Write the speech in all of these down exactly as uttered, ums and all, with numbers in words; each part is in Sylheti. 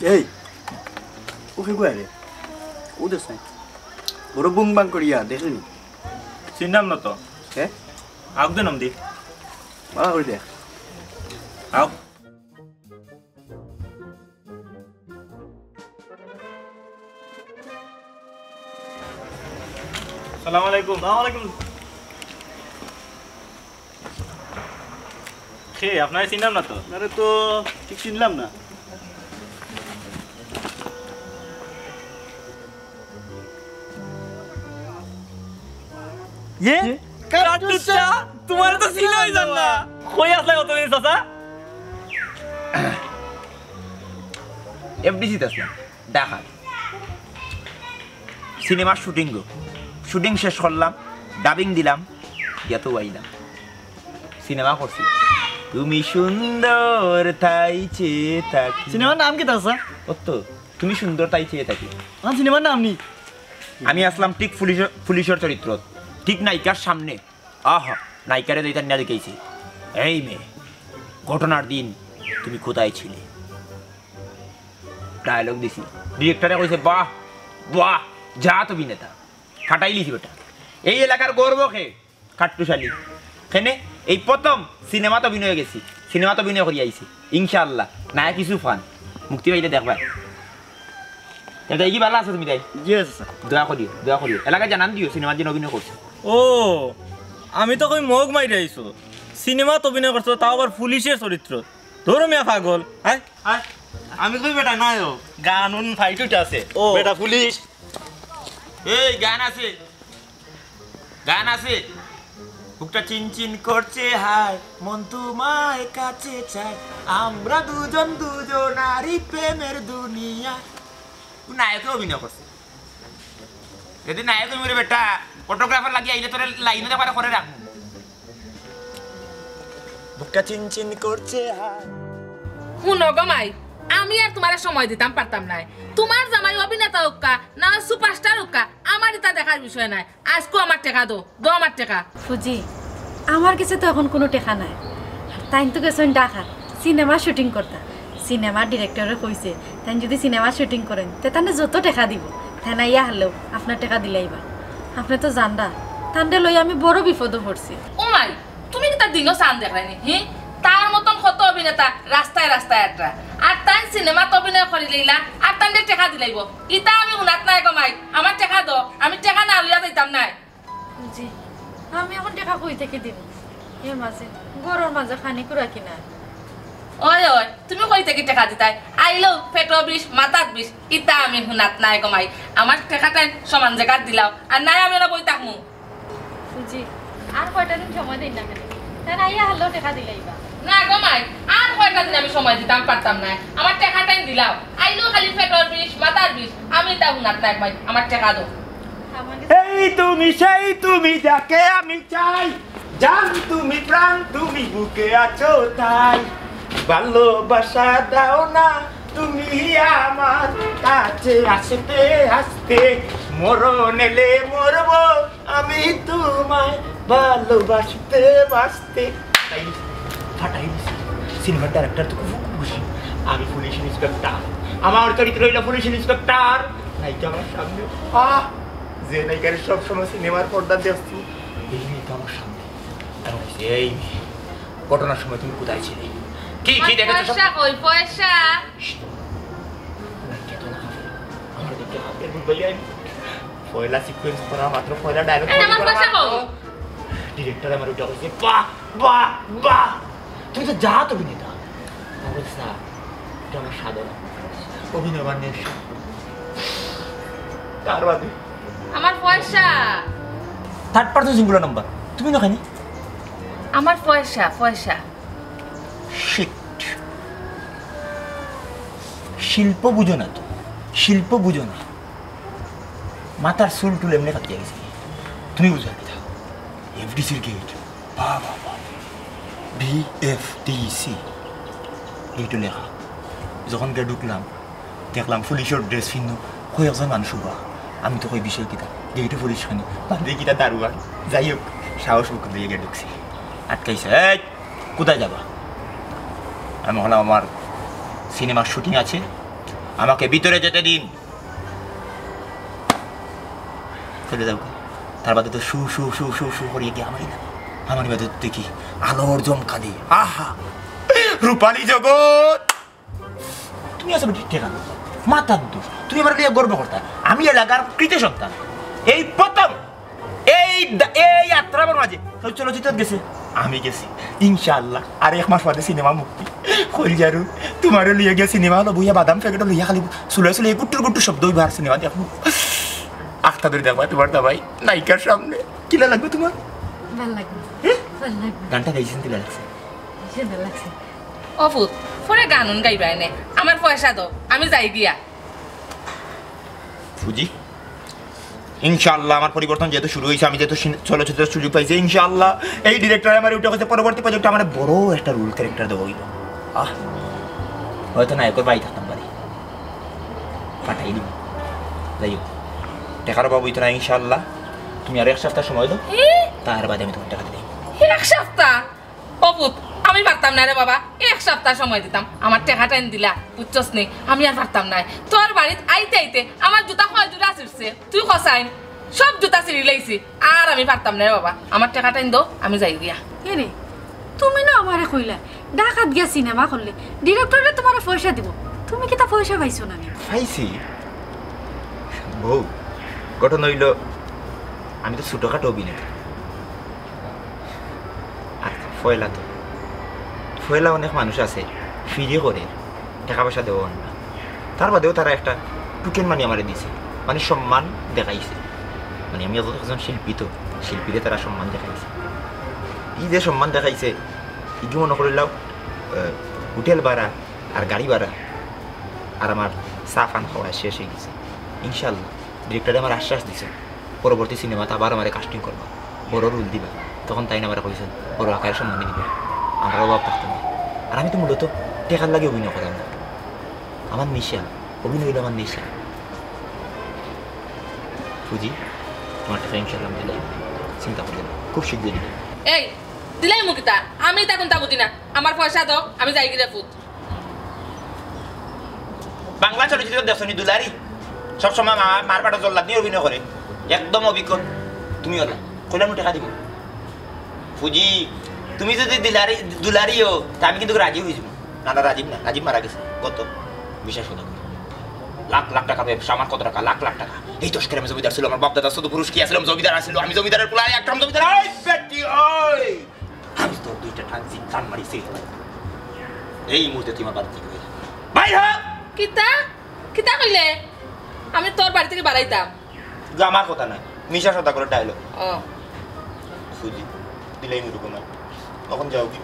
এই, ও কি কয় রে? ও দেখ নাই। বড় বুং বাং করিয়া, দেখলি নি? চিনলাম না তো। হ্যাঁ? আগ দে নাম দি। ভালো করে দেখ। আও। সালাম আলাইকুম। সালাম আলাইকুম। কে, আপনারে চিনলাম না তো। আরে তো ঠিক চিনলাম না। ইয়ে? কাট্টুস চা? তোমারে তো চিনাই যার না। কই আছলা অতদিন, চাচা? এফডিসিত আছলাম, ঢাকা। সিনেমার শুটিং গো। শুটিং শেষ করলাম, ডাবিং দিলাম, গিয়া তো আইলাম। সিনেমা করছি। তুমি সুন্দর তাই চেয়ে থাকি। সিনেমার নাম কিতা, চাচা? অত, তুমি সুন্দর তাই চেয়ে থাকি। আমার সিনেমার নাম নি? আমি আছলাম ঠিক পুলিশর, পুলিশর চরিত্র, ঠিক নায়িকার সামনে। আহা, নায়িকারে দুইটা নিয়ে দেখাইছি। এই মেয়ে, ঘটনার দিন তুমি কোথায় ছিলে? ডায়লগ দিছি। ডিরেক্টরে কইছে, "বাহ, বাহ, জাত অভিনেতা।" ফাটাইলিছি বেটা। এই এলাকার গর্ব কে? কাট্টুস আলী। কেনে? এই প্রথম সিনেমাত অভিনয় গেছি। সিনেমাত অভিনয় করি আইছি। ইনশাআল্লাহ, নায়ক ইউসুফ খান। মুক্তি পাইলে দেখবায়। এটা কি ভালা আছো তুমি তাই? জি আছে, স্যার। দোয়া করিও, দোয়া করিও। এলাকায় জানান দিও, সিনেমাত যেন অভিনয় করছো। ও, আমি তো কই মগ মাইরে আইছো। সিনেমাত অভিনয় করছো, তাও আবার পুলিশের চরিত্র। ধরো মিয়া পাগল, হ্যাঁ? আয়, আমি কই বেটা নায়ক। গান উন ফাইট উঠে আছে। ও। বেটা পুলিশ। এই গান আছে, গান আছে। বুকটা চিনচিন করছে হায়, মন তোমায় কাছে চায়, আমরা দুজন দুজনারই প্রেমের দুনিয়া। ও নায়কে অভিনয় করছে। যদি নায়ক অই মরে বেটা, ফটোগ্রাফার লাগি আইলে তোরে লাইনে দেওয়ার করে রাখবো। বুকটা চিনচিন করছে হায়। হুনো গো মাই, আমি আর তোমারে সময় দিতাম পারতাম নায়। তোমার জামাই অভিনেতা হোক্কা, না সুপারস্টার হোক্কা, আমার ইতা দেখার বিষয় নায়। আজকু আমার টেকা দো, দো আমার টেকা। ফুজি, আমার গেছে তো এখন কুনু টেকা নাই। তাইন তো গেছইন ঢাকা, সিনেমা শুটিং করতা। সিনেমার ডিরেক্টরে কইছে, তাইন যদি সিনেমা শুটিং করইন, তে তানে যত টেকা দিব, তাইন আইয়া হারলেও আপনার টেকা দিলাইবা। আপনে তো জানরা, তানরে লইয়া আমি বড় বিপদো পড়ছি। ও মাই, তুমি কিতা দিনও চান দেখরায়নি, হি? তার মতন কত অভিনেতা রাস্তায় রাস্তায় আটরা। আর তাইন সিনেমাত অভিনয় করিলাইলা, আর তানরে টেকা দিলাইবো। ইতা আমি হুনাত নায় গো মাই, আমার টেকা দো, আমি টেকা না লইয়া যাইতাম নায়। জি, আমি এখন টেকা কই থাকি দিমু? এ মাঝে, ঘরর মাঝে খানি কুড়া কিনা। ওই, ওই, তুমি কই থাকি টেকা দিতায়? আইলেও পেটো বিষ, মাথাত বিষ, ইতা আমি হুনাত নায় গো মাই। আমার টেকাটাইন সমান জাগাত দিলাও, আর নায় আমি অনো বই থাকমু। জি, আর কয়টা দিন সময় দিন না কেনে? তাইন আইয়া হারলেও টেকা দিলাইবা। না গো মাই, আর কয়টা দিন আমি সময় দিতাম পারতাম নায়। আমার টেকাটাইন দিলাও। আইলেও খালি পেটর বিষ, মাথার বিষ। আমি ইতা হুনাত নায় মাই, আমার টেকা দো। এই তুমি, সেই তুমি, যাকে আমি চাই, জান তুমি, প্রাণ তুমি, বুকে আছো তাই। ভালোবাসা দাও না তুমি আমার কাছে, আস্তে আস্তে মরণ এলে মরবো আমি তোমায় ভালোবাসতে বাসতে। ফাটাই দিছি, ফাটাই দিছি। সিনেমার ডাইরেক্টর তো খুব খুশি। আমি পুলিশ ইন্সপেক্টর, আমার চরিত্র অইলো পুলিশ ইন্সপেক্টর। নায়িকা আমার সামনে, আহ, যে নায়িকারে সবসময় সিনেমার পর্দা দেখছি, এই নায়িকা আমার সামনে। আমি বলছি, "এই মেয়ে, ঘটনার সময় তুমি কোথায় ছিলে? কি, কি আমার দেখেছো সব?" পয়সা কই, পয়সা? নায়িকা তো না, আমার দিকে হাতে বুঝবাই আইনি। পয়লা সিকোয়েন্স করা মাত্র, পয়লা ডায়লগ এই, আমার পয়সা কই? ডিরেক্টর আমার ওইটা কইছে, "বাহ, বাহ, বাহ, তুমি তো জাত অভিনেতা।" আমি বলছি, "স্যার, এটা আমার সাধনা, অভিনয় আমার নেশা।" তার বাদে আমার পয়সা। থার্ড পারসন সিঙ্গুলার নাম্বার, তুমি না খানি? আমার পয়সা, পয়সা। শিট। শিল্প বুঝো না তো, শিল্প বুঝো না। মাথার চুল টুল এমনে ফাটিয়া গেছে। তুমি বুঝো না কিতা? এফডিসির গেট, বাহ, বাহ, বাহ। বিএফডিসি। গেটো লেখা। যখন গিয়া ঢুকলাম, দেখলাম পুলিশর ড্রেস ফিন্দা কয়েকজন মানুষ উবা। আমি তো কই, "বিষয় কিতা? গেটো পুলিশ কেনে? বাদে কিতা দারোগা?" যাই হোক, সাহস বুক লইয়া গিয়া ঢুকছি। আটকাইছে, "এই, কোথায় যাবা?" আমি বললাম, "আমার সিনেমার শুটিং আছে, আমাকে ভিতরে যেতে দিন। চলে যাও। তার বাদে তো শু শু শু শু শু করিয়া গিয়া আমার ইলা, আমার ইবাদত দেখি আলোর জমকালি। আহা, রূপালী জগৎ। তুমি আছো বেটি ঠেকানো, মাথার দোষ। তুমি আমার লিয়া গর্ব করতা। আমি এলাকার কৃতি সন্তান। এই প্রথম এই দা-, এই আত্রামর মাঝে কেউ চলচ্চিত্রত গেছে? আমি গেছি। ইনশাআল্লাহ, আর এক মাস বাদে সিনেমা মুক্তি। কইল যারু, তোমারও লইয়া গিয়া সিনেমা হলো বইয়া বাদাম প্যাকেটও লইয়া খালি চুলাই চুলাই গুট্টুর গুট্টুর শব্দ অইবার সিনেমা দেখমু। আখতা ধরি দেখবা তোমার দাবাই নায়িকার সামনে। কিলা লাগবে তোমার? ভালা লাগবে। হ্যাঁ? ভালা লাগবে। গানটা গাইছেন, কিলা লাগছে? সুন্দর লাগছে। ও ফুত, পরে গান উন গাইবা এনে। আমার পয়সা দাও, আমি যাই গিয়া। ফুজি, ইনশাআল্লাহ আমার পরিবর্তন যেহেতু শুরু হয়েছে, আমি যেহেতু সিন-, চলচ্চিত্রের সুযোগ পাইছি, ইনশাআল্লাহ এই ডিরেক্টর আমার উঠে গেছে, পরবর্তী প্রজেক্টে আমার বড় একটা রোল ক্যারেক্টার দেওয়া হইব। আহ, হয়তো নায়কের বাড়ি থাকতাম পারি, পাঠাই দিব। যাই হোক, টেকার অভাব হইতো না ইনশাআল্লাহ। তুমি আর এক সপ্তাহ সময় দাও, হি? তার বাদে আমি তোমার টেকা দিলাম। এক সপ্তাহ? ও পুত, আমি পারতাম না রে বাবা, এক সপ্তাহ সময় দিতাম। আমার টেকাটা এনে দিলা, বুঝছস নি? আমি আর পারতাম না। তোর বাড়িত আইতে আইতে আমার জুতা কয় জুড়া ছিঁড়ছে, তুই কছাইন, সব জুতা ছিঁড়ি লাইছি। আর আমি পারতাম না রে বাবা, আমার টেকাটা এনে দাও, আমি যাই গিয়া। এরে, তুমি না আমারে কইলা ঢাকাত গিয়া সিনেমা করলে ডিরেক্টরে তোমারে পয়সা দিব, তুমি কিতা পয়সা পাইছো না নি? পাইছি বউ, ঘটনা হইল আমি তো ছোটখাটো অভিনেতা। আর পয়লা তো, পয়লা অনেক মানুষ আছে ফিরে করে, টাকা পয়সা দেওয়া অয় না। তার বাদেও তারা একটা টুকেন মানি আমারে দিছে, মানে সম্মান দেখাইছে। মানে আমি একজন শিল্পী, তো শিল্পীরে তারা সম্মান দেখাইছে। এই যে সম্মান দেখাইছে, ইগু মনে করিলাও, আহ, হোটেল ভাড়া আর গাড়ি ভাড়া আর আমার চা পান খাওয়া শেষ হয়ে গেছে। ইনশাল্লাহ, ডিরেক্টরে আমার আশ্বাস দিছে, পরবর্তী সিনেমাত আবার আমারে কাস্টিং করবা, বড় রোল দিবা। তখন তাই আমারে কইছেন, বড় আকারে সম্মানী দিবা, আমার অভাব থাকতো না। আর আমি তো মূলত টেকার লাগি অভিনয় করার না, আমার নেশা, অভিনয় হইলো আমার নেশা। ফুজি, তোমার টেকা ইনশাল্লাহ আমি দিলাই, চিন্তা করবেন না, খুব শীঘ্রই দিলাই। এই, দিলাই মুকিতা, আমি তা কোনটা বুঝি না, আমার পয়সা দাও, আমি যাই গিরে ফুত। বাংলা চলচ্চিত্র দেখছনি দুলারি? সবসময় মা-, মার পাটা জল্লাদ নিয়ে অভিনয় করে। একদম অভিজ্ঞ। তুমি ওলা। কইলাম টেকা দিব। ফুজি, তুমি যদি দিলারি, দুলারি হো, তা আমি কিন্তু রাজি হয়ে যাবো। না, না, রাজীব না। রাজীব মারা গেছে। কত? বিশ হাজার টাকা। লাখ লাখ টাকা ব্যবসা, আমার কত টাকা? লাখ লাখ টাকা। এই দশ গ্রামে জমিদার ছিল, আমার বাপ দাদা শুধু পুরুষ কি আসলাম, জমিদার আসলো। আমি জমিদারের পোলা, এক গ্রাম জমিদার। এই বেটি, ওই! আমি তোর দুইটা টান, টান মারি, সেই এই মুহূর্তে তুই আমার বাড়ি থেকে বের হ। বাইর হ! কিতা? কিতা কইলে? আমি তোর বাড়ি থেকে বাড়াইতাম। কিন্তু আমার কথা নাই, মিশা সদাগরের ডায়লগ। ও। সুজি, দিলাই মুরুকো না। তখন যাও কি?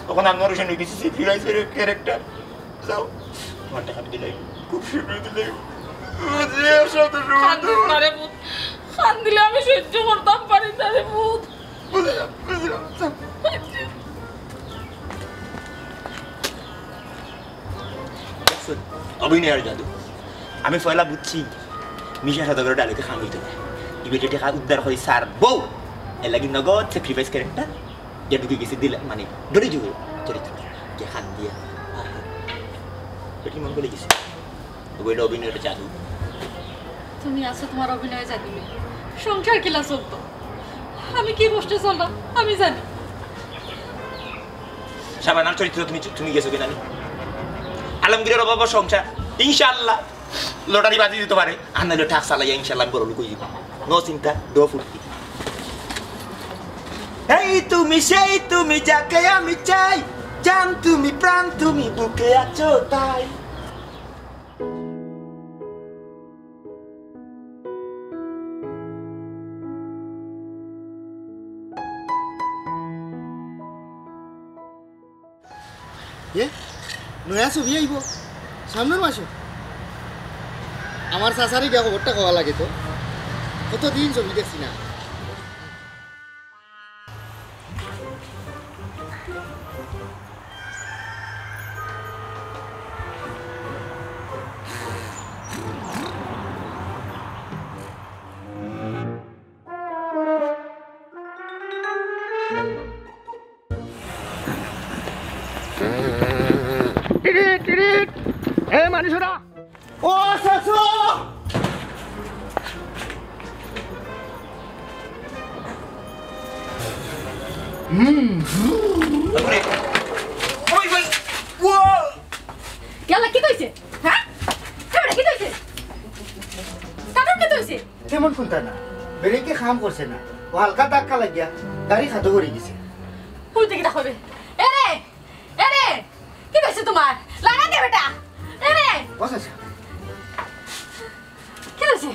তখন আনোয়ার হোসেন ওই বিসিসি ফিরাইছে ক্যারেক্টার। যাও, তোমার টাকা দিলাই। খুব শীঘ্রই দিলাই। বুঝলি, এর সাথে কান্দিস না রে পুত। কান্দিলে আমি সহ্য করতাম পারি না রে পুত। বুঝলাম, বুঝলাম। দেখছইন? অভিনয়ের জাদু। আমি পয়লা বুঝছি, মিশা সদাগরের ডায়লগে খাম হইতো না। ইবে যে টাকা উদ্ধার হয় স্যার বউ, এর লাগি নগদ স্যাক্রিফাইস ক্যারেক্টার, যে ঢুকে গেছে দিলে, মানে, ডরে যাবে চরিত্র। যে খান দিয়া, আহা, বেটি মন গলে গেছে। তবু এটা অভিনয়ের জাদু। তুমি আছো তোমার অভিনয়ে জাদু লইয়া। সংসার কিলা চলতো? আমি কি কষ্টে চললাম, আমি জানি। শাবানার চরিত্র তুমি, তুমি গেছো কিনা নি? আলমগীরের অভাব সংসার, ইনশাআল্লাহ লটারি বাজি দিতে পারে, আর নাহলে ঠাক চালাইয়া ইনশাআল্লাহ আমি বড় লোক হয়ে যাবো। নো চিন্তা, দো ফুর্তি। এই তুমি, সেই তুমি, যাকে আমি চাই, জান তুমি, প্রাণ তুমি, বুকে আছো তাই। এ, নয়া ছবি আইব সামনের মাসে। আমার চাচারে গিয়া খবরটা কওয়া লাগে তো, কতদিন ছবি দেখছি না। পানি সরা। ও চাচা! হুম। ওই, ওই, ও! ইয়াল্লা, কিতা অইছে? হ্যাঁ? হ্যাঁ, বেটা, কিতা অইছে? কারণ কিতা অইছে? তেমন কুন্তা না, ব্রেকে কাম করছে না, ও হালকা ধাক্কা লাগিয়া গাড়ি খাদো পড়ি গেছে। উল্টে কিতা হবে? এ রে, এ রে, কিতা অইছে তোমার? লাগা দে বেটা। এ রে। ও চাচা। কিতা অইছে?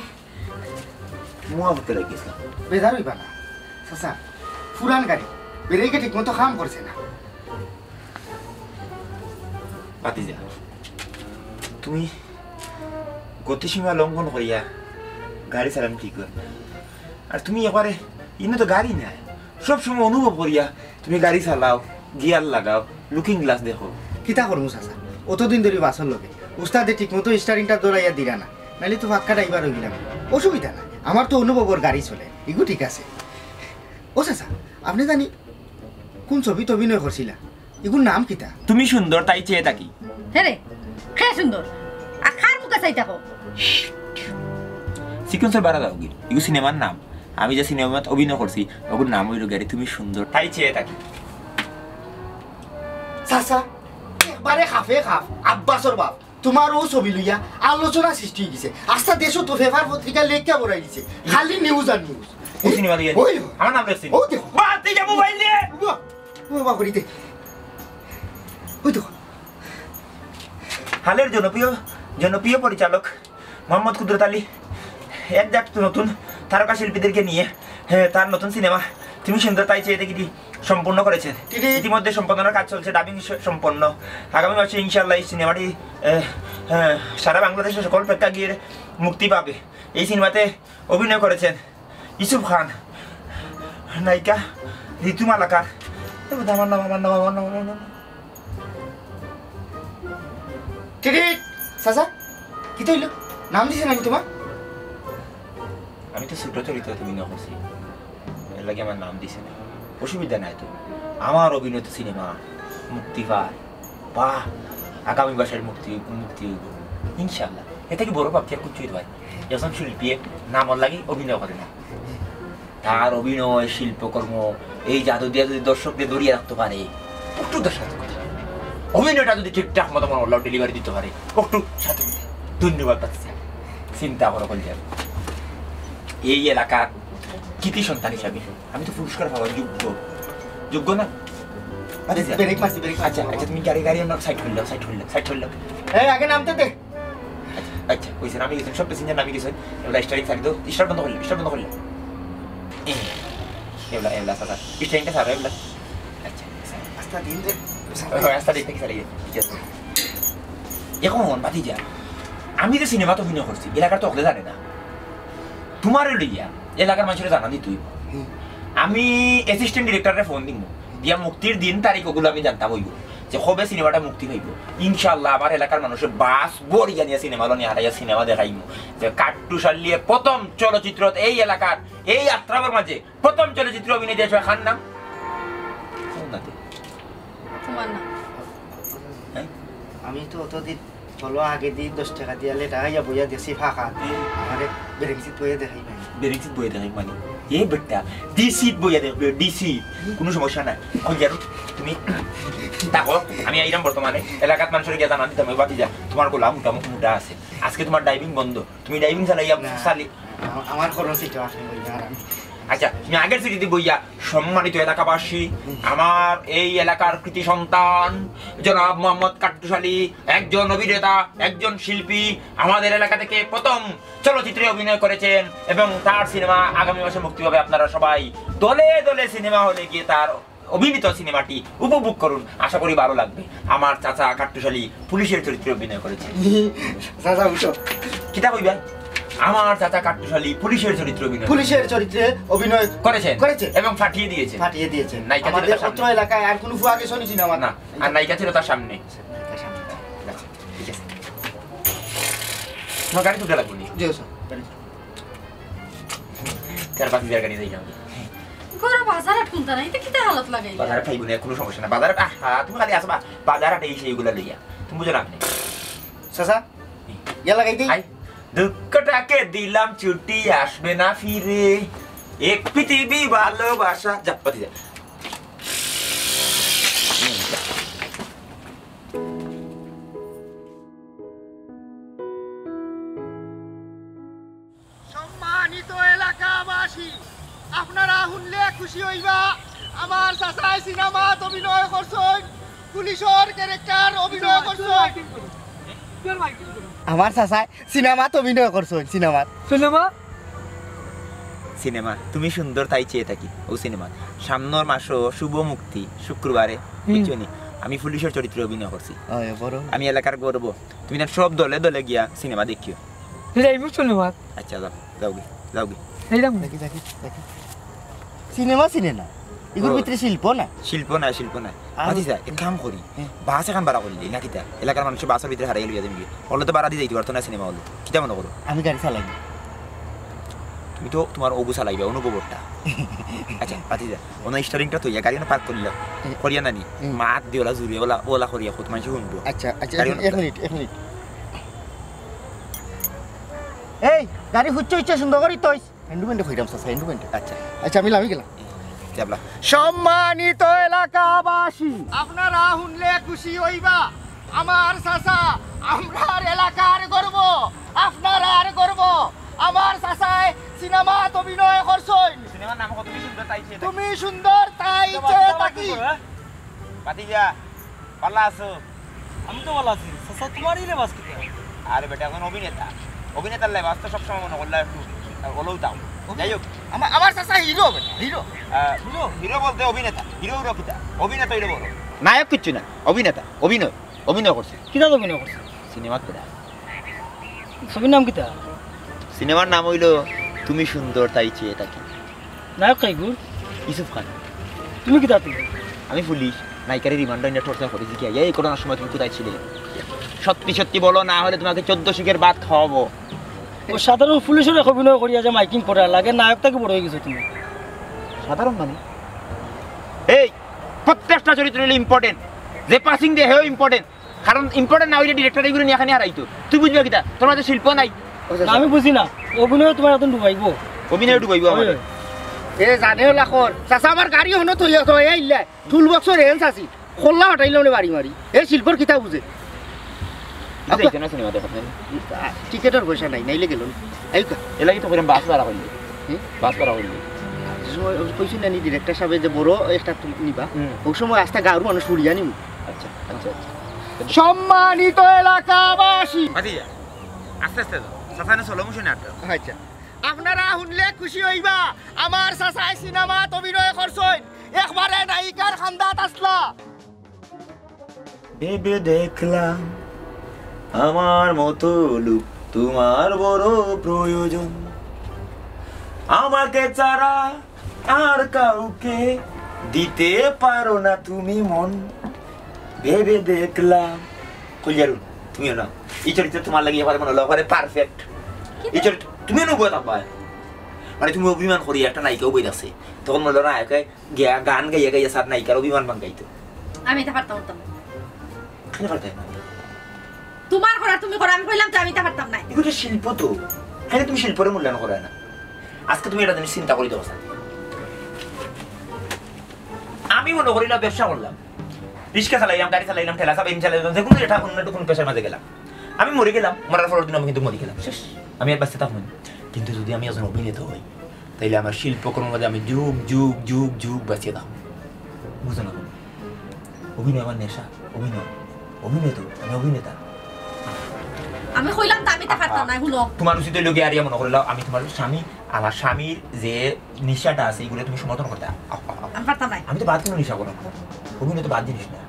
মুয়া ফুটে লাগিয়েছিলাম। বেজার অইবা না। চাচা, পুরান গাড়ি, ব্রেকে ঠিক মতো কাম করছে না। ভাতিজা, তুমি গতিসীমা লঙ্ঘন করিয়া গাড়ি চালানো ঠিক অয় না। আর তুমি একবারে, ইনো তো গাড়ি নাই, সব সময় অনুভব করিয়া তুমি গাড়ি চালাও, গিয়ার লাগাও, লুকিং গ্লাস দেখো। কিতা করমু চাচা, অতদিন ধরি বাসর লগে। উস্তাদে ঠিক মতো স্টারিংটা ধরাইয়া দিরা না, নাইলে তো পাক্কা ড্রাইভার অইগেলাম। অসুবিধা নাই, আমার তো অনুভবর গাড়ি চলে, ইগু ঠিক আছে। ও চাচা, আপনে জানি কুন ছবিত অভিনয় করছিলা? ইগুর নাম কিতা? তুমি সুন্দর তাই চেয়ে থাকি। হে রে, কে সুন্দর? আর কার মুখে চাই থাকো? সিকোয়েন্সর বারা যাওগি। ইগু সিনেমার নাম। আমি যে সিনেমাত অভিনয় করছি, ওগুর নাম অইলো গিয়া তুমি সুন্দর তাই চেয়ে থাকি। চাচা, একবারে খাফে খাফ, আব্বাসর বাপ। তোমার অউ ছবি লইয়া আলোচনা সৃষ্টি অই গেছে। আস্তা দেশো তো পেপার পত্রিকা লেখা বড়াই দিছে। খালি নিউজ আর নিউজ। ও সিনেমা লইয়া ওই। আমার নাম লেখছি। ও দেখো। বাদ দিয়া মোবাইল দে। বাহ, ও বাবা, করিতে। ওই দেখো। হালের জনপ্রিয়, জনপ্রিয় পরিচালক মোহাম্মদ কুদরত আলী এক জাত নতুন তারকা শিল্পীদেরকে নিয়ে, হ্যাঁ, তার নতুন সিনেমা তুমি সুন্দর তাই চেয়ে থাকি সম্পূর্ণ করেছেন। টিটি। ইতিমধ্যে সম্পাদনার কাজ চলছে, ডাবিং স-, সম্পন্ন। আগামী মাসে ইনশাআল্লাহ এই সিনেমাটি, এ, এ, সারা বাংলাদেশের সকল প্রেক্ষাগৃহে মুক্তি পাবে। এই সিনেমাতে অভিনয় করেছেন ইউসুফ খান, নায়িকা ঋতু মালাকার। এ বোধহয় আমার নাম, আমার নাম, আমার নাম, আমার নাম। টিটিট! চাচা, কিতা অইলো? নাম দিছে নানি তোমার? আমি তো ছোট চরিত্র তুমি না করছি, এর লাগি আমার নাম দিছে না। অসুবিধা নাই তো, আমার অভিনীত সিনেমা মুক্তি পায়, বাহ, আগামী মাসের মুক্তি, মুক্তি অইবো ইনশাআল্লাহ। এর থাকি বড় প্রাপ্তি আর কিচ্ছু অইতে পারে না। একজন শিল্পী নামর লাগি অভিনয় করে না, তার অভিনয় শিল্পকর্ম এই জাদু দিয়া যদি দর্শকরে ধরিয়া রাখতে পারে, একটু দর্শক কথা। অভিনয়টা যদি ঠিকঠাক মতো মনে হলো ডেলিভারি দিতে পারে, একটু সাথে। ধন্যবাদ বাচ্চা। চিন্তা করো কইলে, এই এলাকার কৃতি সন্তান হিসাবে আমি তো পুরস্কার পাওয়ার যোগ্য, যোগ্য না? আরে, আচ্ছা, ব্রেক মারছি, ব্রেক মারছি। আচ্ছা, আচ্ছা, তুমি গাড়ি, গাড়ি অন্য সাইড করলে, সাইড করলে, সাইড করলে। এই, আগে নামতে দে। আচ্ছা, আচ্ছা, কইছেন, আমি গেছেন, সব প্যাসেঞ্জার নামি গেছেন। এবার স্টারিং ছাড়ি দাও, স্টার্ট বন্ধ করলে, স্টার্ট বন্ধ করলে। এ, এবলা, এবলা, সাদা। স্টারিংটা ছাড়ো, এবলা। আচ্ছা, আচ্ছা। রাস্তা দিন দে। ও, রাস্তা দেখতে কি ছাড়িয়ে? ঠিক আছে। এখন, ভাতিজা, আমি যে সিনেমাত অভিনয় করছি, এলাকার তো হকলে জানে না। তোমারে লইয়া এলাকার মানুষরে জানা দিতে অইবো। হুম। আমি অ্যাসিস্ট্যান্ট ডিরেক্টররে ফোন দিমু, দিয়া মুক্তির দিন তারিখ ওগুলো আমি জানতাম অইবো যে কবে সিনেমাটা মুক্তি পাইবো। ইনশাআল্লাহ আমার এলাকার মানুষে বাস ভরিয়া নিয়া সিনেমা হলো নিয়া হারাইয়া সিনেমা দেখাইমু যে কাট্টুশালিয়ে প্রথম চলচ্চিত্র এই এলাকার এই আত্রাবর মাঝে প্রথম চলচ্চিত্র অভিনয় দিয়েছে কার নাম? কোন নাতে? তোমার নাম। হ্যাঁ? আমি তো অতদিন হলো আগে দি দশ টাকা দিয়া লেটা আইয়া বইয়া দেখছি ফাঁকা। আমারে বেরেংসিত বইয়া দেখাই নাই। বেরেংসিত বইয়া দেখাই মানে? এ বেটা, ডিসিত বইয়া দেখবে, ডিসি। কোনো সমস্যা নাই। এখন কি আর তুমি থাকো, আমি আইরাম বর্তমানে। এলাকাত মানুষের গিয়া জানা দিতাম, ওই বাতি যা, তোমার গোলা মোটা, মোটা আছে। আজকে তোমার ড্রাইভিং বন্ধ। তুমি ড্রাইভিং চালাইয়া না, চালি- আ-, আমার খরচ এটা আসলে বলবে আর আমি। আচ্ছা, তুমি আগের সিটিতে বইয়া সম্মানিত এলাকাবাসী, আমার এই এলাকার কৃতি সন্তান জনাব মোহাম্মদ কাট্টুশালী, একজন অভিনেতা, একজন শিল্পী, আমাদের এলাকা থেকে প্রথম চলচ্চিত্রে অভিনয় করেছেন এবং তার সিনেমা আগামী মাসে মুক্তি পাবে। আপনারা সবাই দলে দলে সিনেমা হলে গিয়ে তার অভিনীত সিনেমাটি উপভোগ করুন, আশা করি ভালো লাগবে। আমার চাচা কাট্টুশালী পুলিশের চরিত্রে অভিনয় করেছে। চাচা, উঠো। কিতা কইবা? আমার চাচা কাট্টুশালী পুলিশের চরিত্রে অভিনয় পুলিশের চরিত্রে অভিনয় করেছেন। করেছে। এবং ফাটিয়ে দিয়েছে। ফাটিয়ে দিয়েছে। নায়িকা ছিল আমাদের তার সামনে। অত্র এলাকায় আর কোনো ফুয়া গেছো নি সিনেমা? না, আর নায়িকা ছিল তার সামনে। নায়িকার সামনে। আচ্ছা, ঠিক আছে। তোমার গাড়ি তুলতে লাগবো নি? জি, স্যার। গাড়ি তুলো। তার বাকি জায়গা নিয়ে যাই না। ঘরে বাজার হাট কোনটা নাই, এটা কিতা হালত লাগাই? বাজারে পাইবো না, কোনো সমস্যা না। বাজারে, আহা, তুমি খালি আসবা, বাজার হাটে এই সেইগুলা লইয়া। তুমি বুঝো না আপনি? চাচা, ইয়া লাগাই দেই। আই, দুঃখটাকে দিলাম ছুটি, আসবে না ফিরে। এক পৃথিবী ভালোবাসা। যা, পাতি যা। সম্মানিত এলাকাবাসী, আপনারা হুনলে খুশি অইবা, আমার চাচায় সিনেমাত অভিনয় করছইন, পুলিশর ক্যারেক্টার অভিনয় করছইন। আমার চাচায় সিনেমাত অভিনয় করছইন, সিনেমাত। সিনেমা? সিনেমা, তুমি সুন্দর তাই চেয়ে থাকি, অউ সিনেমা। সামনর মাসো শুভ মুক্তি, শুক্রবারে, হুম। বুঝছো নি? আমি পুলিশর চরিত্রে অভিনয় করছি। অয়, বড়। আমি এলাকার গর্ব। তুমি না সব দলে দলে গিয়া সিনেমা দেখিও। যাইমু সিনেমাত। আচ্ছা, যাও, যাওগি, যাওগি। যাইরাম। দেখি, দেখি, দেখি। Cinema, cinema. ইগুর ও। ভিতরে শিল্প না? শিল্প না, শিল্প না। আর ভাতিজা, এক কাম করি। হ্যাঁ। বাস এখান ভাড়া করিলি, না কিতা? এলাকার মানুষ বাসর ভিতরে হারাই লইয়া যাইমু। অইলে তো ভাড়া দি যাইতে পারতো না সিনেমা অইলে। কিতা মনো করো? আমি গাড়ি চালাই না। তুমি তো তুমার অগু চালাইবা, অনুভবটা। আচ্ছা, ভাতিজা, অনো স্টিয়ারিংটা থইয়া গাড়ি অনো পার্ক করিলা। হ্যাঁ। করিয়া নানি? হুম। মাত দি অলা জুরে অলা, অলা করিয়া কত মানষে হুনবো। আচ্ছা, আচ্ছা, গাড়ি এক, অনো এক মিনিট, এক মিনিট। এই, গাড়ি হুচ্চ হুচ্চ সুন্দর করি থইস। হেন্ডু বেন্ডু কইরাম চাচা, হেন্ডু বেন্ডু। আচ্ছা। আচ্ছা, আমি লামি গেলাম। যাবলা। সম্মানিত এলাকাবাসী, আপনারা হুনলে খুশি অইবা। আমার চাচা, আমরার এলাকার গর্ব, আপনারার গর্ব। আমার চাচায় সিনেমাত অভিনয় করছইন। সিনেমার নাম কত? তুমি সুন্দর তাই চেয়ে থাকি। তুমি সুন্দর তাই চেয়ে থাকি। ভাতিজা, ভালা আছো? আমি তো ভালা আছি। চাচা, তুমার ই লেবাস কিতা? আরে বেটা, অখন অভিনেতা। অভিনেতার লেবাস তো সবসময় মনো করলা একটু, আহ, অলাউ দাও। অভি-, যাই হোক। আমা-, আমার চাচা হিরো বেটা, হিরো। আহ, হিরো? হিরো বলতে অভিনেতা। হিরো, হিরো কিতা? অভিনেতা অইলো বড়। নায়ক কিচ্ছু না, অভিনেতা, অভিনয়, অভিনয় করছে। কিতা অভিনয় করছে? সিনেমাত বেটা। ছবির নাম কিতা? সিনেমার নাম অইলো তুমি সুন্দর তাই চেয়ে থাকি। নায়ক কে ইগুর? ইউসুফ খান। তুমি কিতা তুমি? আমি পুলিশ। নায়িকারে রিমান্ডো আনিয়া টর্চার করি জিগাই, এই ঘটনার সময় তুমি কোথায় ছিলে? সত্যি সত্যি বলো, না হলে তোমাকে চোদ্দ শিকের ভাত খাওয়াবো। অউ সাধারণ পুলিশর অভিনয় করিয়া যে মাইকিং করা লাগে, নায়ক থাকি বড় অইগেছো তুমি। সাধারণ মানে? এই, প্রত্যেকটা চরিত্র অইলো ইম্পর্টেন্ট। যে পাসিং দেয়, হেও ইম্পর্টেন্ট। কারণ ইম্পর্টেন্ট না অইলে ডিরেক্টর ইগুরে নিয়া কেনে হারাইতো। তুই বুঝবে কিতা? তোর মাঝে শিল্প নাই। না, আমি বুঝি না। অভিনয় তুমার অতন ডুবাইবো। অভিনয় ডুবাইবো আমারে। এ জানে অলা কর। চাচা, আমার গাড়ি অনো থইয়া থইয়া আইলা। টুল বক্সর রেঞ্জ আছে। খোল্লা ফাটাইলাম নে বাড়ি মারি। এ শিল্পর কিতা বুঝে? বুঝাইতো না সিনেমা দেখাত। টিকেটর পয়সা নাই, নাইলে গেল না। আইউক্কা। এর লাগি তো কইরাম বাস ভাড়া করিলি। হুম? বাস ভাড়া করিলি। যে সময় কইছি না নি ডিরেক্টর সাবে যে বড় একটা তুম-, নিবা। হুম। অউ সময় আস্তা গাঁওর মানুষ উড়িয়া নিমু। আচ্ছা, আচ্ছা, আচ্ছা। সম্মানিত এলাকাবাসী। ভাতিজা, আস্তে আস্তে যাও। চাচায় না slow motion-এ আটকাও। আচ্ছা। আপনারা হুনলে খুশি অইবা, আমার চাচায় সিনেমাত অভিনয় করছইন, একবারে নায়িকার খান্দাত আছলা। ভেবে দেখলাম আমার মতো লোক তোমার বড় প্রয়োজন। আমাকে ছাড়া আর কাউকে দিতে পারো না তুমি মন। ভেবে দেখলাম। কইলারু, তুমিও না। এই চরিত্র তোমার লাগি এবারে মনে হলো এবারে perfect। এই চরিত্র তুমিও না উবা থাকবা। মানে তুমি অভিমান করি একটা নায়িকা উবাই আছে। তখন মনে হলো নায়কে গিয়া গান গাইয়া গাইয়া সার নায়িকার অভিমান ভাঙাইতো। আমি ইতা পারতাম, পারতাম না। কেনে পারতায় না? তুমার করার তুমি করো, আমি কইলাম তো আমি ইতা পারতাম না। এগুলো শিল্প তো। কেনে তুমি শিল্পরে মূল্যায়ন করো না? আজকে তুমি একটা জিনিস চিন্তা করি দেখো স্যার। আমি মনো করি না ব্যবসা করলাম, রিক্সা চালাইলাম, গাড়ি চালাইলাম, ঠেলা চালাইলাম, যেকোনো একটা অন্য একটা কোনো পেশার মাঝে গেলাম। আমি মরি গেলাম, মরার পরের দিন আমি কিন্তু মরি গেলাম, শেষ। আমি আর বাঁচতে থাকবো না। কিন্তু যদি আমি একজন অভিনেতা হই, তাইলে আমার শিল্পকর্মের মাঝে আমি যুগ যুগ যুগ যুগ বাঁচিয়া থাকবো। বুঝো না? অভিনয় আমার নেশা, অভিনয়, অভিনয় তো, আমি অভিনেতা। আমি কইলাম তো আমি তা পারতাম না, হুনো। তোমার উচিত হইল গিয়া আরিয়া মনে করিলাও, আমি তোমার স্বামী, আমার স্বামীর যে নেশাটা আছে, এগুলো তুমি সমর্থন করতে। আহ, আহ, আহ। আমি পারতাম না। আমি তো বাদ কোনো নেশা করো না। অভিনয় তো বাদ জিনিস না।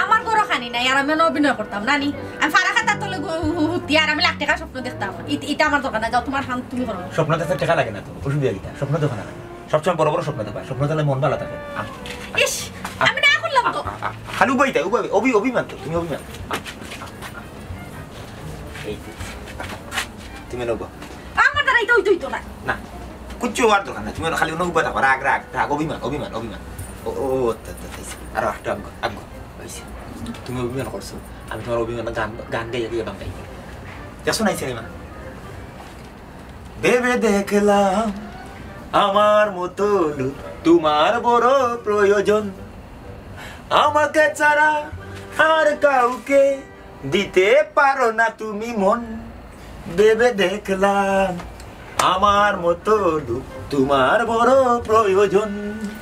আমার বড় খানি নাই, আর আমি অনো অভিনয় করতাম না নি। আমি ফারা খাতার তলে গু-, হু-, হু-, হুতি আর আমি লাখ টাকার স্বপ্ন দেখতাম। ইত-, ইতা আমার দরকার না, যাও তোমার কাম তুমি করো। স্বপ্ন দেখতে টাকা লাগে না তো, অসুবিধা কিতা? স্বপ্ন দেখো না। সবসময় বড় বড় স্বপ্ন দেখবা, স্বপ্ন দেখলে মন ভালো থাকে। আহ। ইস, আহ, আমি না করলাম তো। আহ, আহ, আহ। খালি উবাইতা, উবাই, অভি-, অভিমান তো, তুমি অভিমান। আহ, আহ, আহ। এই তো। তুমি নেবো। আমার দ্বারা এটা হইতো হইতো না। না, কিচ্ছু হওয়ার দরকার না। তুমি খালি অন্য উবাই থাকো, রাগ, রাগ, রাগ, অভিমান, অভিমান, অভিমান। ও, ও, ও, আচ্ছা, আচ্ছা, আচ্ছা, আচ্ছা। আরো একটা আগ, আগ, হইছে। তুমি অভিমান করছো, আমি তোমার অভিমান গান, গান গাইয়া গাইয়া ভাঙাই। দেখছো না এই সিনেমা? ভেবে দেখলাম আমার মতো লোক তোমার বড় প্রয়োজন, আমাকে ছাড়া আর কাউকে দিতে পারো না তুমি মন। ভেবে দেখলাম আমার মতো লোক তোমার বড় প্রয়োজন।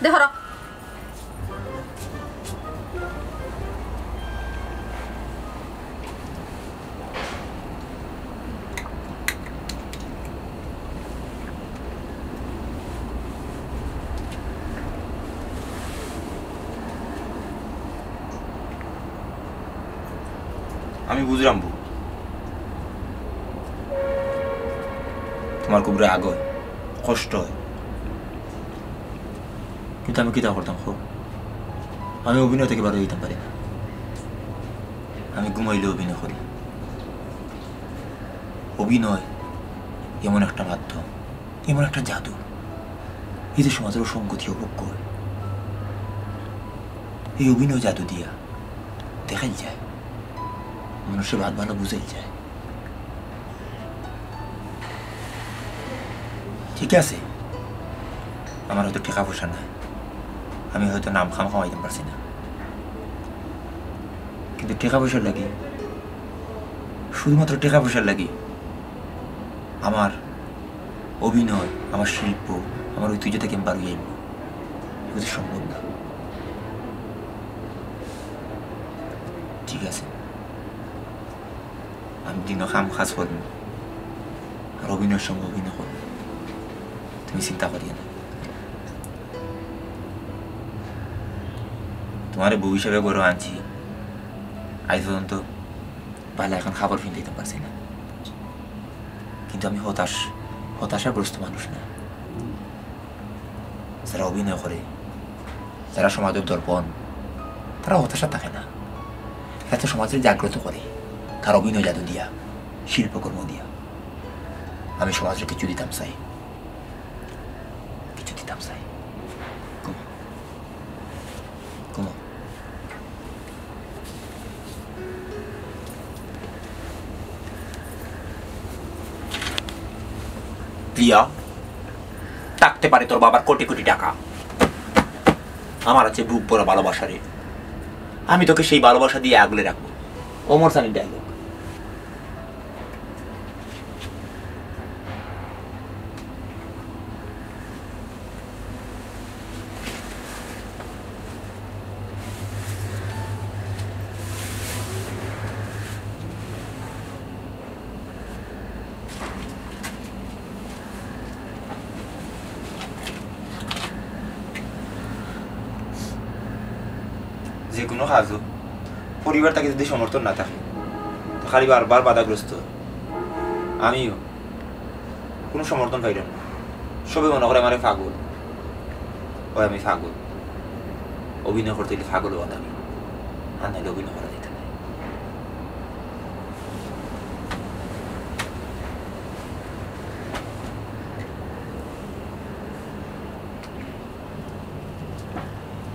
দেখো র। আমি বুঝরাম বউ, তোমার খুব রাগ অয়, কষ্ট অয়, কিন্তু আমি কিতা করতাম কও? আমি অভিনয় থাকি বারই অইতাম পারি না। আমি ঘুমাইলে অভিনয় করি। অভিনয় এমন একটা মাধ্যম, এমন একটা জাদু, এই যে সমাজর অসঙ্গতি অবজ্ঞা অয়, এই অভিনয় জাদু দিয়া দেখাইল যায়, মানুষরে বাত ভালা বুঝাইল যায়। ঠিক আছে, আমার হয়তো টেকা পয়সা নাই, আমি হয়তো নাম খাম কামাইতাম পারছি না, কিন্তু টেকা পয়সার লাগি, শুধুমাত্র টেকা পয়সার লাগি আমার অভিনয়, আমার শিল্প, আমার ঐতিহ্য থাকি আমি বারই আইমু, এগুলো সম্ভব না। ঠিক আছে, আমি দিনও কাম কাজ করমু, আর অভিনয়র সময় অভিনয় করমু, তুমি চিন্তা করিও না। তোমারে বউ হিসাবে ঘরো আনছি, আজ পর্যন্ত ভালা একখান কাপড় পিন্দাইতাম পারছি না, কিন্তু আমি হতাশ, হতাশাগ্রস্ত মানুষ না। যারা অভিনয় করে, যারা সমাজর দর্পণ, তারা হতাশা থাকে না। এরা তো সমাজরে জাগ্রত করে, তার অভিনয় জাদু দিয়া, শিল্পকর্ম দিয়া। আমি সমাজরে কিছু দিতাম চাই, কিছু দিতাম চাই। ঘুমো, ঘুমো। প্রিয়া, থাকতে পারে তোর বাবার কোটি কোটি টাকা, আমার আছে বুক ভরা ভালোবাসা রে। আমি তোকে সেই ভালোবাসা দিয়ে আগলে রাখবো। অমর সানির ডায়লগ। যে কোনো কাজও পরিবার থাকি যদি সমর্থন না থাকে, তো খালি বারবার বাধাগ্রস্ত। আমিও কোনো সমর্থন পাইলাম না। সবে মনে করে আমারে পাগল। ওই আমি পাগল। অভিনয় করতে হইলে পাগল হওয়া লাগে, আর নাইলে অভিনয় করা যেতে পারে।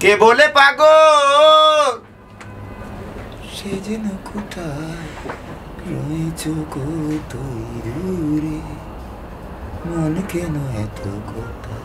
কে বলে পাগল? সে যেন কোথায় রয়েছে কতই দূরে, মন কেন এত কথা?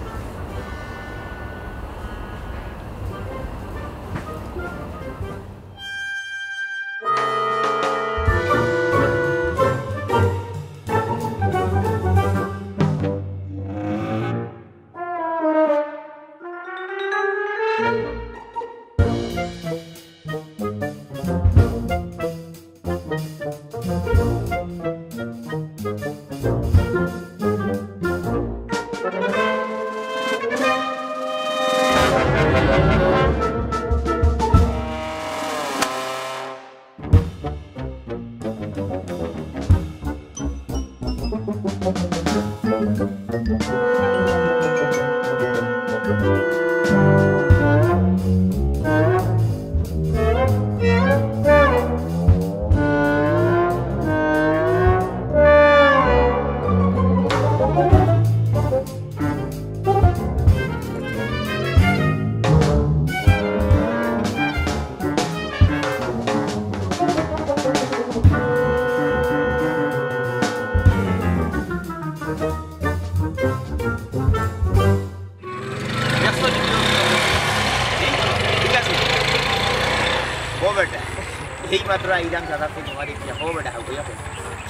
তোরা ইরাম চাচা সিনেমা দেখিয়া, ও বেটা, হাউ কইয়া কই।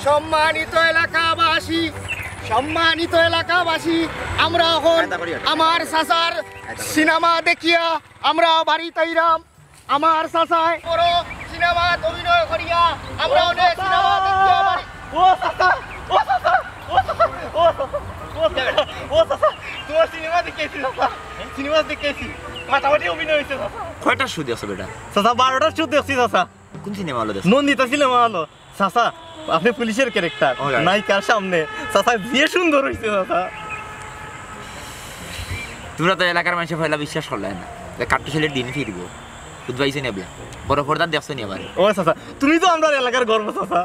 সম্মানিত এলাকাবাসী, সম্মানিত এলাকাবাসী, আমরা এখন আমার চাচার সিনেমা দেখিয়া আমরা বাড়িত আইরাম। আমার চাচায় বড় সিনেমাত অভিনয় করিয়া আমরা অনেক সিনেমা দেখিয়া বাড়ি। ও চাচা, ও চাচা, ও চাচা, ও চাচা, ও চাচা, ও চাচা, তোমার সিনেমা দেখেছি চাচা, সিনেমা দেখেছি, ফাটাফাটি অভিনয় হয়েছে চাচা। কয়টা শো দেখছো বেটা? চাচা, বারোটা শো দেখছি চাচা। কোন সিনেমা হলো দেখছো? নন্দিতা সিনেমা হলো। চাচা, আপনি পুলিশের ক্যারেক্টার। Alright. নায়িকার সামনে। চাচা, যে সুন্দর হইছে চাচা। তোমরা তো এলাকার মানুষে পয়লা বিশ্বাস করলে না যে কাট্টু ছেলের দিন ফিরবো। বুঝবাইছে নি আপনি? বড় পর্দার দেখছো নি আবার? ও চাচা, তুমি তো আমরার এলাকার গর্ব চাচা।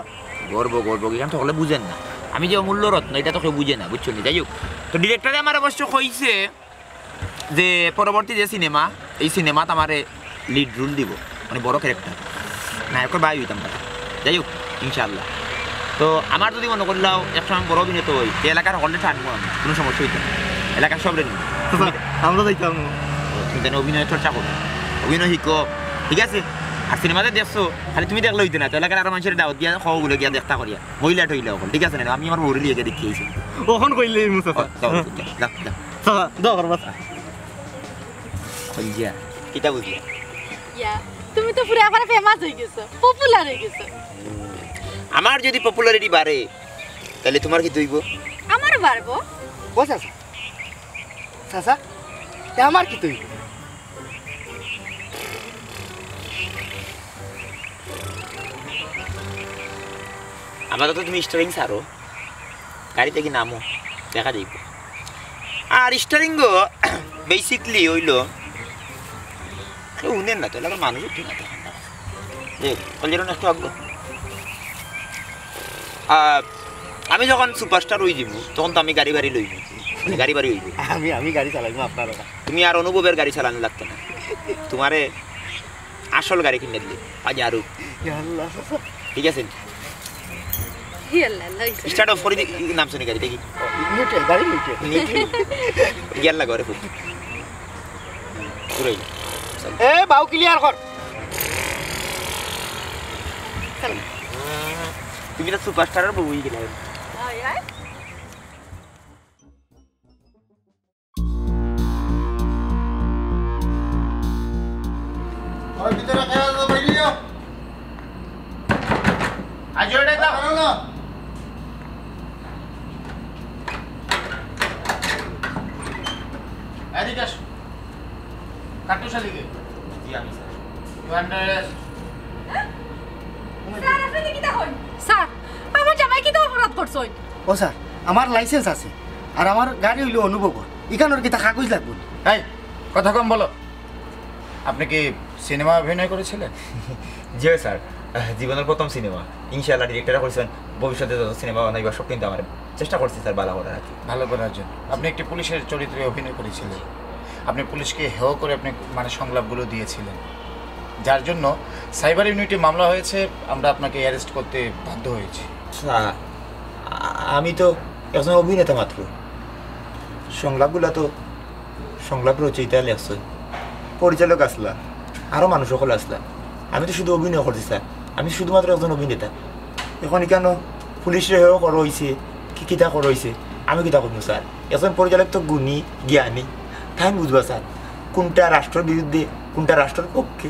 গর্ব, গর্ব, এখান তো হলে বুঝেন না। আমি যে অমূল্য রত্ন, এটা তো কেউ বুঝে না, বুঝছো নি? যাই হোক, তো ডিরেক্টরে আমার অবশ্য কইছে যে পরবর্তী যে সিনেমা, এই সিনেমাত আমারে লিড রোল দিব, মানে বড় ক্যারেক্টার, নায়কর ভাই হইতাম পারে। যাই হোক, ইনশাআল্লাহ। তো আমার যদি মনে করলাও একসময় বড় অভিনেতা হই, যে এলাকার হকলরে টানবো আমি, কোনো সমস্যা হইতো না, এলাকার সব রেডি। চাচা, আমরা যাইতাম। তুমি জানো অভিনয় চর্চা করো, অভিনয় শিখো, ঠিক আছে? আর সিনেমাতে দেখছো, খালি তুমি দেখলে হইতো না, তো এলাকার আরো মানুষের দাওয়াত দিয়া খাওয়া গুলো গিয়া দেখতা করিয়া, মহিলা টহিলা হকল, ঠিক আছে না? আমি আমার বউরে লিয়ে গিয়ে দেখি আইছি। ওখান কইলে এই মুসা। ও, যাও, যাও, যাও, যাও। চাচা, দোয়া করবা। কইয়া, কিতা বুঝলে? ইয়া, তুমি তো পুরা একবারে ফেমাস হয়ে গেছো, পপুলার হয়ে গেছো। আমার যদি পপুলারিটি বাড়ে, তাহলে তোমার কি দইব? আমারও বাড়বো। ও চাচা, চাচা, তে আমার কি দইব? আপাতত তুমি স্টারিং ছাড়ো, গাড়ি থেকে নামো, দেখা যাইব। আর স্টারিং গো বেসিকলি হইল কেউ হুনেন না, তাহলে আবার মানুষ উঠে না। কলজেরও একটু আগ্রহ। আর আমি যখন সুপারস্টার হয়ে যাব, তখন তো আমি গাড়ি বাড়ি লইব, মানে গাড়ি বাড়ি হইব। আমি আমি গাড়ি চালাইব আপনার ওখানে। তুমি আর অনুভবের গাড়ি চালানো লাগতো না, তোমারে আসল গাড়ি কিনে দিলে পাজারো। ইয়া আল্লাহ। ঠিক আছে? ইয়া আল্লাহ, আল্লাহ হইছে। স্টার্ট অফ করে দি-, নামছো নি গাড়ি দেখি। নিউট্রাল, গাড়ি নিউট্রাল। নিউট্রাল। গিয়ার লাগা রে ফুট। পুরাই। এ, বাউ ক্লিয়ার কর। তুমি তো সুপারস্টারের বউ হয়ে গেলে। ওই ভিতরে খেয়াল রাখো, বেরিয়ে যাও। আজ ওটা দাও। দাঁড়াও না। এদিকে আসো। কাট্টু শালিকে। জি, আমি sir. You under arrest। Sir, আপনি কিতা কইন? স্যার, আমার জামাই কিতা অপরাধ করছইন? ও স্যার, আমার লাইসেন্স আছে, আর আমার গাড়ি হইল অনুভবর। ইখানোর কিতা কাগজ লাগবো নি? এই, কথা কম বলো। আপনি কি সিনেমা অভিনয় করেছিলেন? জি হয় স্যার, আহ, জীবনের প্রথম সিনেমা। ইনশাআল্লাহ ডিরেক্টরে কইছেন ভবিষ্যতে যত সিনেমা বানাইবা সব কিন্তু আমার চেষ্টা করছি স্যার ভালো করার আর কি। ভালো করার জন্য। আপনি একটি পুলিশের চরিত্রে অভিনয় করেছিলেন। আপনি পুলিশকে হেয় করে আপনি মানে সংলাপগুলো দিয়েছিলেন, যার জন্য সাইবার ইউনিটে মামলা হয়েছে। আমরা আপনাকে অ্যারেস্ট করতে বাধ্য হয়েছি। স্যার, আ-, আমি তো একজন অভিনেতা মাত্র। সংলাপগুলা তো সংলাপ রচয়িতা লেখছইন, পরিচালক আছলা, আরও মানুষ সকল আছলা। আমি তো শুধু অভিনয় করছি স্যার, আমি শুধুমাত্র একজন অভিনেতা। এখন ইখানো পুলিশরে হেয় করা হইছে, কি কিতা করা হইছে, আমি কিতা করবো স্যার? একজন পরিচালক তো গুণী, জ্ঞানী, তাইন বুঝবা স্যার, কোনটা রাষ্ট্রের বিরুদ্ধে, কোনটা রাষ্ট্রের পক্ষে,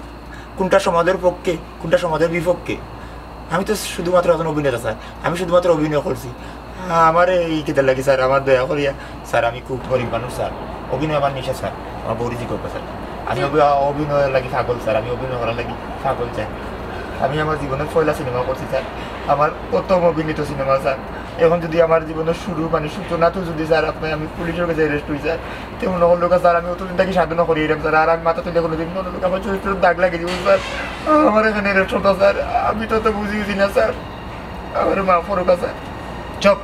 কোনটা সমাজের পক্ষে, কোনটা সমাজের বিপক্ষে। আমি তো শুধুমাত্র একজন অভিনেতা স্যার, আমি শুধুমাত্র অভিনয় করছি। আমার এই কিতার লাগি স্যার, আমার দয়া করিয়া স্যার, আমি খুব গরিব মানুষ স্যার, অভিনয় আমার নেশা স্যার, আমার বউরে জিগাউক্কা স্যার। আমি অভি-, অভিনয়ের লাগি পাগল স্যার, আমি অভিনয় করার লাগি পাগল স্যার। আমি আমার জীবনের পয়লা সিনেমা করছি স্যার, আমার প্রথম অভিনীত সিনেমা স্যার। এখন যদি আমার জীবনের শুরু মানে সূচনা তো যদি স্যার আপনার আমি পুলিশের কাছে অ্যারেস্ট হই স্যার, তেমন হলো স্যার, আমি অতদিন থাকি সাধনা করি এরকম স্যার, আর আমি মাথা তুলে কোনোদিন কোনো লোক আমার চরিত্রের দাগ লাগিয়ে দিব স্যার। আমার এখানে অ্যারেস্ট হতো স্যার, আমি তো তো বুঝি বুঝি না স্যার, আমার মাফ করুক স্যার। চুপ,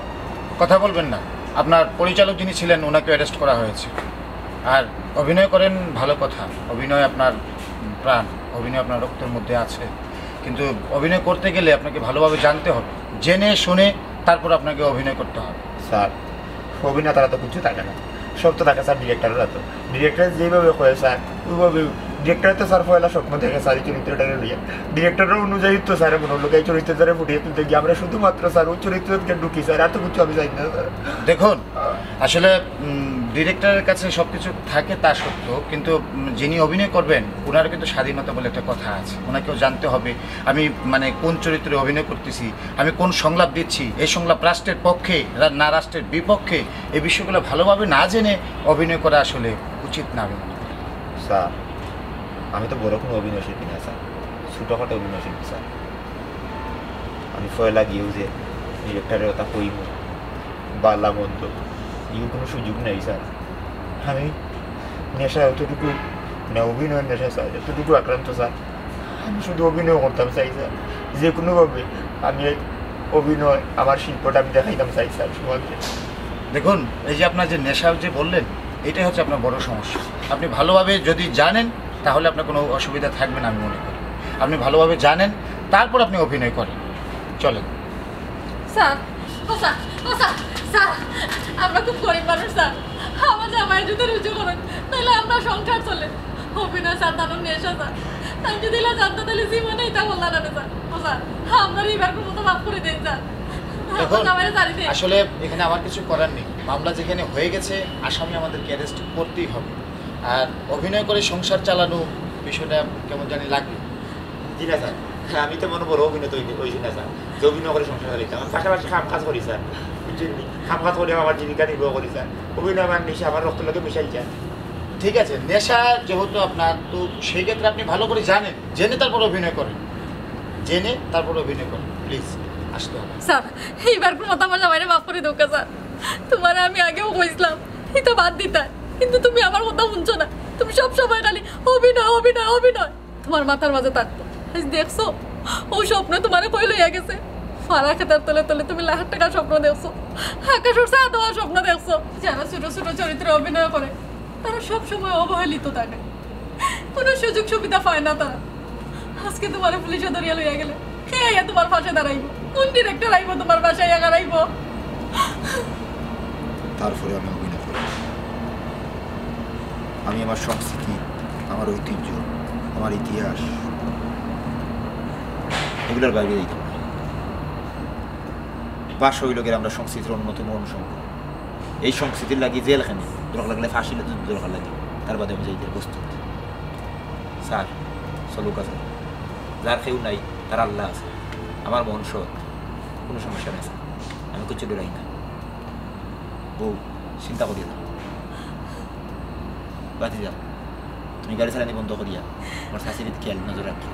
কথা বলবেন না। আপনার পরিচালক যিনি ছিলেন ওনাকে অ্যারেস্ট করা হয়েছে। আর অভিনয় করেন ভালো কথা, অভিনয় আপনার প্রাণ, অভিনয় আপনার রক্তের মধ্যে আছে, কিন্তু অভিনয় করতে গেলে আপনাকে ভালোভাবে জানতে হবে, জেনে শুনে তারপর আপনাকে অভিনয় করতে হবে। স্যার, অভিনেতারা তো কিছু থাকে না, সব তো থাকে স্যার ডিরেক্টরের তো। ডিরেক্টর যেভাবে কয়ে স্যার, ওইভাবে ডিরেক্টর তো স্যার পয়লা স্বপ্ন দেখে স্যার এই চরিত্রটা লইয়া। ডিরেক্টর অনুযায়ী তো স্যার মনে হলো এই চরিত্রটারে ফুটিয়ে তুলতে গিয়ে আমরা শুধুমাত্র স্যার ওই চরিত্রকে ঢুকি স্যার, আর তো কিছু আমি জানি না স্যার। দেখুন, আসলে ডিরেক্টরের কাছে সব কিছু থাকে তা সত্য, কিন্তু উম, যিনি অভিনয় করবেন ওনারও কিন্তু স্বাধীনতা বলে একটা কথা আছে, ওনাকেও জানতে হবে আমি মানে কোন চরিত্রে অভিনয় করতেছি, আমি কোন সংলাপ দিচ্ছি, এই সংলাপ রাষ্ট্রের পক্ষে রা- না রাষ্ট্রের বিপক্ষে, এই বিষয়গুলো ভালোভাবে না জেনে অভিনয় করা আসলে উচিত না আমি মনে করি। স্যার, আমি তো বড় কোনো অভিনয় শিল্পী না স্যার, ছোটোখাটো অভিনয় শিল্পী স্যার। আমি পয়লা গিয়েও যে ডিরেক্টরের কথা কইব, বালা মন্দ, এই কোনো সুযোগ নেই স্যার। আমি নেশা অতটুকু, মানে অভিনয়ের নেশা স্যার, এতটুকু আক্রান্ত স্যার। আমি শুধু অভিনয় করতাম চাই স্যার, যে কোনোভাবে আমি এই অভিনয়, আমার শিল্পটা আমি দেখাইতাম চাই স্যার সমাজে। দেখুন, এই যে আপনার যে নেশা যে বললেন, এটাই হচ্ছে আপনার বড় সমস্যা। আপনি ভালোভাবে যদি জানেন তাহলে আপনার কোনো অসুবিধা থাকবে না আমি মনে করি। আপনি ভালোভাবে জানেন, তারপর আপনি অভিনয় করেন। চলেন। স্যার, ও স্যার, ও স্যার, স্যার, আমরা খুব গরিব মানুষ স্যার। আমার জামাই যদি রুজি করেন, তাহলে আমরা সংসার চলে। অভিনয় স্যার, তার নেশা স্যার। তাই যদি ইলা জানতো, তাহলে জীবনে এটা বললাম না স্যার। ও স্যার, আমরা এবার মতো মাফ করে দেন স্যার। আমার দেখুন, জামাইরে ছাড়ি দেন। আসলে এখানে আমার কিছু করার নেই। মামলা যেখানে হয়ে গেছে, আসামি আমাদেরকে অ্যারেস্ট করতেই হবে। আর অভিনয় করে সংসার চালানো বিষয়টা কেমন জানি লাগে। জি না স্যার, আমি তো মনে বড় অভিনেতা হইতে হইছি না স্যার, যে অভিনয় করে সংসার চালাইতাম। আমি পাশাপাশি কাম কাজ করি স্যার, বুঝছেন নি? কাম কাজ করে আমার জীবিকা নির্বাহ করি স্যার। অভিনয় আমার নেশা, আমার রক্ত লোকে মিশাই যায়। ঠিক আছে, নেশা যেহেতু আপনার, তো সেই ক্ষেত্রে আপনি ভালো করে জানেন, জেনে তারপর অভিনয় করেন, জেনে তারপর অভিনয় করেন, প্লিজ। আসতে হবে। স্যার, এইবার মতো আমার জামাইরে মাফ করে দেউক্কা স্যার। তোমারে আমি আগেও কইছিলাম এটা বাদ দিতা, কিন্তু তুমি আমার কথা শুনছো না। তুমি সব সময় খালি অভিনয়, অভিনয়, অভিনয় তোমার মাথার মাঝে থাকতো। আজ দেখছো, ও স্বপ্ন তোমারে কই লইয়া গেছে। ফারা খেতার তলে তলে তুমি লাখ টাকার স্বপ্ন দেখছো, আকাশর চাঁদ হওয়ার স্বপ্ন দেখছো। যারা ছোট ছোট চরিত্রে অভিনয় করে, তারা সব সময় অবহেলিত থাকে, কোনো সুযোগ সুবিধা পায় না তারা। আজকে তোমারে পুলিশে ধরিয়া লইয়া গেলে কে আইয়া তোমার পাশে দাঁড়াইবো? কোন ডিরেক্টর আইবো তোমার পাশে আইয়া দাঁড়াইবো? তারপরে আমি অভিনয় করি। আমি আমার সংস্কৃতি, আমার ঐতিহ্য, আমার ইতিহাস, এগুলোর বাইরে যাইতাম না। ভাষা হইল গিয়ে আমরা সংস্কৃতির অন্যতম অনুষঙ্গ। এই সংস্কৃতির লাগি জেলখানে দরকার লাগলে ফাঁসি দরকার লাগে, তার বাদে আমি যাইতে প্রস্তুত। স্যার, সলুক আছে, যার কেউ নাই, তার আল্লাহ আছে। আমার মন সৎ, কোনো সমস্যা নেই স্যার, আমি কিচ্ছু ডরাই না। বউ, চিন্তা করিও না। বাতি যাও, তুমি গাড়ি চালানি বন্ধ করিয়া আমার শাশুড়ির খেয়াল নজর রাখিও।